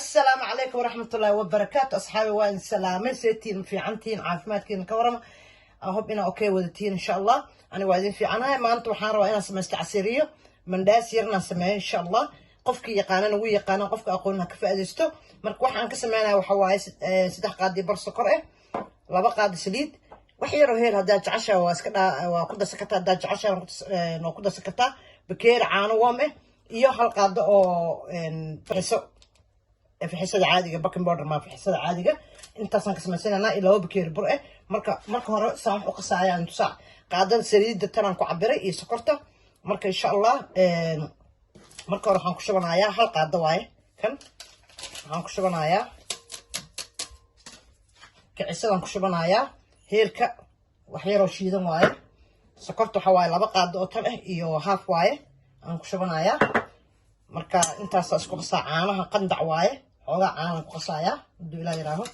Assalaamu calaykum waraxmatullaahi wabarakaatu. Asxaabi, waan salaamay. Seetihiin? Fiicantihiin? Caafimaadkiina ka warama? I hope inaa okay wadatihiin, insha Allah. Ani waa idin fiicanahay. Maanta waxaan rabaa inaan samaysto casiriyo mandhaas yar inaan sameeyo, insha Allah. Qofkii yaqaanana wuu yaqaana, qofka aqoonina ka faa'iidaysto. Marka waxaan ka sameynaya waxa waaye 3 qaadi bar sokor ah, 2 qaadi saliid, wax yaroo heel. Haddaad jeceshahay waa iska dhaa, waa ku darsan kartaa. Haddaad jeceshahay waa ku darsan kartaa. Bakeeri caano warm ah iyo 1 qaado oo fixiso, fixisada caadiga, baking powder ma, fixisada caadiga. Intaasaan ka samaysananaa iyo 2 bakeeri bur ah. Marka hore saan wax u qasaayaan tusaa. Qaadada saliidda tanaan ku cabiray iyo sokorta. Marka, insha Allah, marka hore waxaan ku shubanayaa 1 qaado waaye kan. Waxaan ku shubanayaa kicisadaan ku shubanayaa heelka, wax yaroo shiidan waaye. Sokorta waxa waaye 2 qaado oo tan ah iyo half waaye aan ku shubanayaa. Marka intaasa isku qasaa. Caanaha qandac waaye, xoogaa caanaan ku qasayaa hadduu Ilaa yiraaho.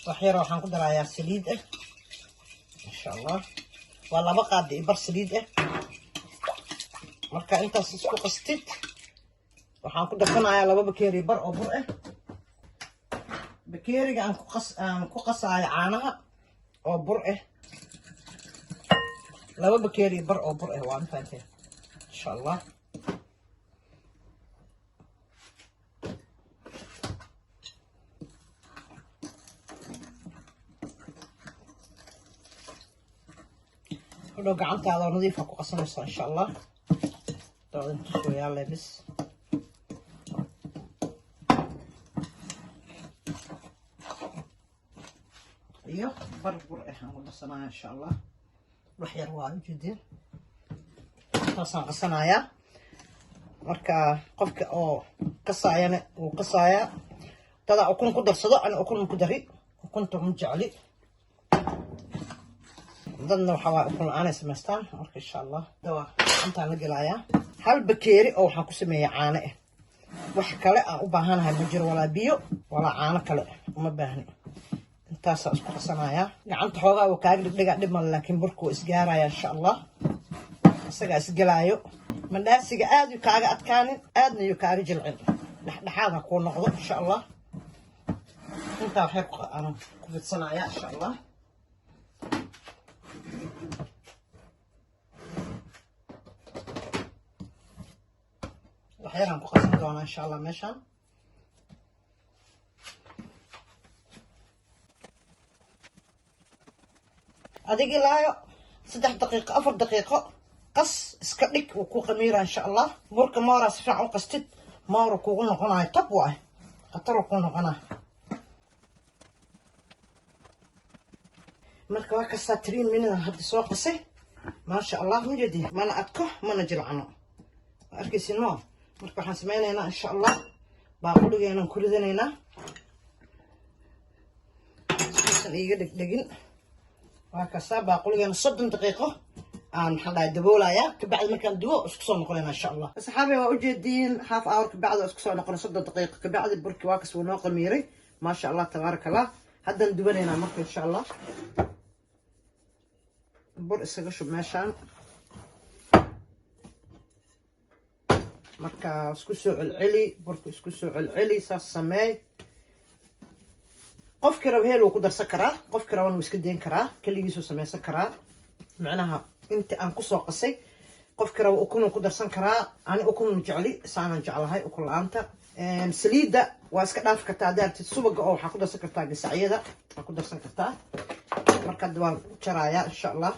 Wax yar waxaan ku darayaa saliid ah, insha Allah. Waa 2 qaado iyo bar saliid ah. Marka intaas isku qastid, waxaan ku darsanayaa 2 bakeeri bar oo bur ah. Bakeeriga aan ku qasaayo caanaha oo bur ah, 2 bakeeri bar oo bur ah waa mafahanteen, insha Allah. Hadhow gacantaada oo nadiifa ku qasanaysaa, insha Allah. Doodan tusooyaa lebis. Iyo bar bur ah aan ku darsanaya, insha Allah. Wax yar waa ujeedeen. Intaasaan qasanayaa. Marka qofka oo qasaayana wuu qasaayaa. Dadaa ukun ku darsado, ana ukun ku dari, ukunta ma jecli. Dadna waxaa waay ukun la-aanay samaystaan. Marka, insha Allah, dawa intaan la gelayaa 1 bakeeri oo waxaan ku sameeyay caano ah. Wax kale aan u baahanahay ma jiro, walaa biyo walaa caano kale uma baahni. Intaasaa isku qasanayaa. Gacanta xoogaa uu kaaga dhigdhigaa, dhib male, laakiin burka wuu isgaaraya, insha Allah, isagaa isgelaayo. Mandhaasiga aad yuu kaaga adkaanin, aadna yuu kaaga jilcin, dhexdhexaad ha kuu noqdo, insha Allah. Intaa waxyar aan ku fidsanaya, insha Allah. Waxyaraan ku qasan doonaa, insha Allah, meeshaan. Adig ilaayo 3 daqiiqo, 4 daqiiqo qas, iska dhig, wuu ku qamiira, insha Allah. Burka mooraa si fiican u qastid, moora kugu noqonayo tab waay, khataruu kuu noqonaya. Marka waa kastaa, 3 minute hadda soo qasay, maasha Allah. Mujedi, mana adko mana jilcano, waa arkaysin mo. Marka waxaan sameynaynaa, insha Allah, baaquligeenaan ku ridanaynaa suusan iiga dhegdhegin. Waa kastaa baaquligeena. 30 daqiiqo aan, maxaan dhahay, daboolayaa. Kabacdi markaan dubo isku soo noqonayna, insha Allah. Asxaabi, waa ujeediin, half hour kabacdi isku soo noqonay. 30 daqiiqo kabacdi burki waa kas, wuu noo qamiiray, maasha Allah, tabaaraka Allah. Haddaan dubanaynaa. Marka, insha Allah, bur isaga shub meeshaan. Marka isku soo celceli burka, isku soo celceli, saas sameey. Qofkii raba heel wuu ku darsan karaa, qofkii rabana wuu iska dayn karaa, keligiisuu samaysan karaa. Macnaha inta aan kusoo qasay, qofkii raba ukun ku darsan karaa. Ani ukun jecli, saanan jeclahay ukun la-aanta. Saliidda waa iska dhaafi kartaa haddaa artid. Subaga oo waxaa ku darsan kartaa, gasacyada waa ku darsan kartaa. Marka hadda waan jarayaa, insha Allah.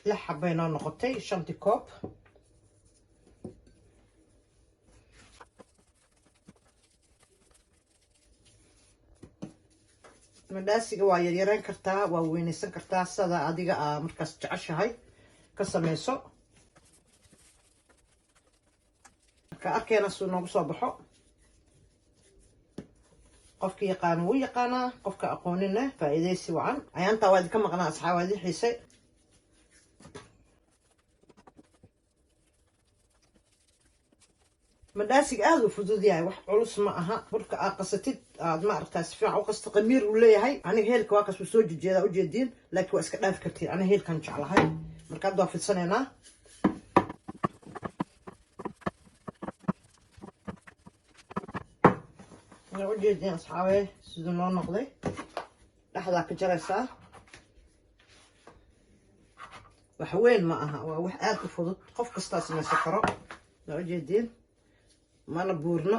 Lix xabay noo noqotay, shantii koob. Mandhaasiga waa yaryareyn kartaa, waa weynaysan kartaa, sida adiga aa markaas jeceshahay ka sameyso. Marka arkeena suu noogu soo baxo. Qofka yaqaana wuu yaqaanaa, qofka aqoonina faa'iidaysi wacan. Ayaantaa waa idinka maqnaa, asxaab, waa idin xiisay. Mandhaasiga aada u fudud yahay, wax culus ma aha. Burka aad qasatid, aad ma aragtaa, si fiican u qasta, qamiir uu leeyahay. Aniga heelka waa kas, uu soo jejeedaa, ujeediin, laakiin waa iska dhaafi kartiin. Aniga heelkan jeclahay. Marka hadda waa fidsanaynaa. Waa ujeediin, asxaabe, siduu noo noqday. Dhexdaa ka jaraysaa, wax weyn ma aha, waa wax aada u fudud, qof kastaa samaysan karo. Waa ujeediin, mana buurno,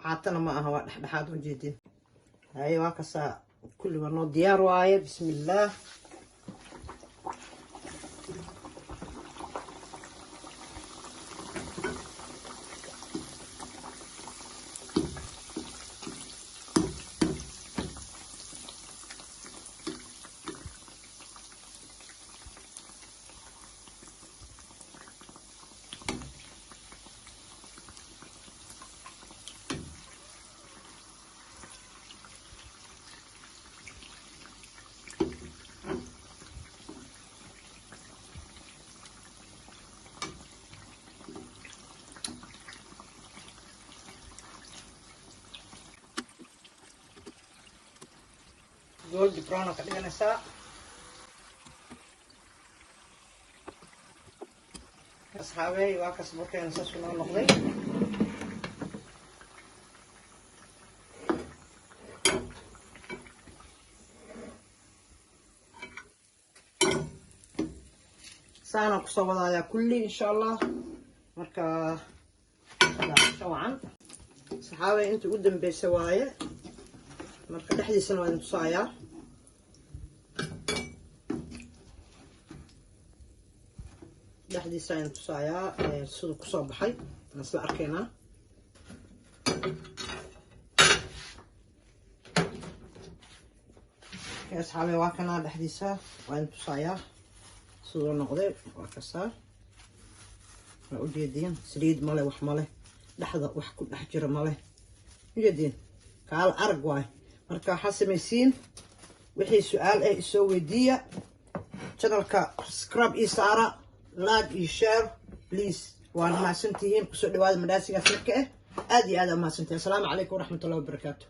caatana ma aha, waa dhexdhexaad. Ujeediin? Haye, waa kasaa, kulli waa noo diyaar waaye. Bismillaah. Golden brown ka dhiganaysaa. Asxaabey, waa kas, burkeena saas noo noqday. Saanaan kusoo wadayaa kulli, insha Allah. Marka wacan, saxaabey, inta ugu dambeysa waaye. Marka dhexdiisana waa idin tusaayaa. Dhexdiisa idin tusaayaa siduu kusoo baxay, aan isla arkaynaa. Asxaabey, waa kanaa dhexdiisa, waa idin tusaayaa siduu noqday. Waa kasaa, waa ujeediin. Saliid male, wax male, dhexda wax ku dhex jira male. Ujeediin? Kaala arag waay. Marka waxaa samaysiin, wixii su-aal ah isoo weydiiya. Channelka subscribe ii saara, like iyo share, please. Waana mahadsantihiin. Kusoo dhawaada madhaasigaas marka ah. Aad iyo aad aa mahadsantihiin. Asalaamu calaykum waraxmatullahi wabarakaatu.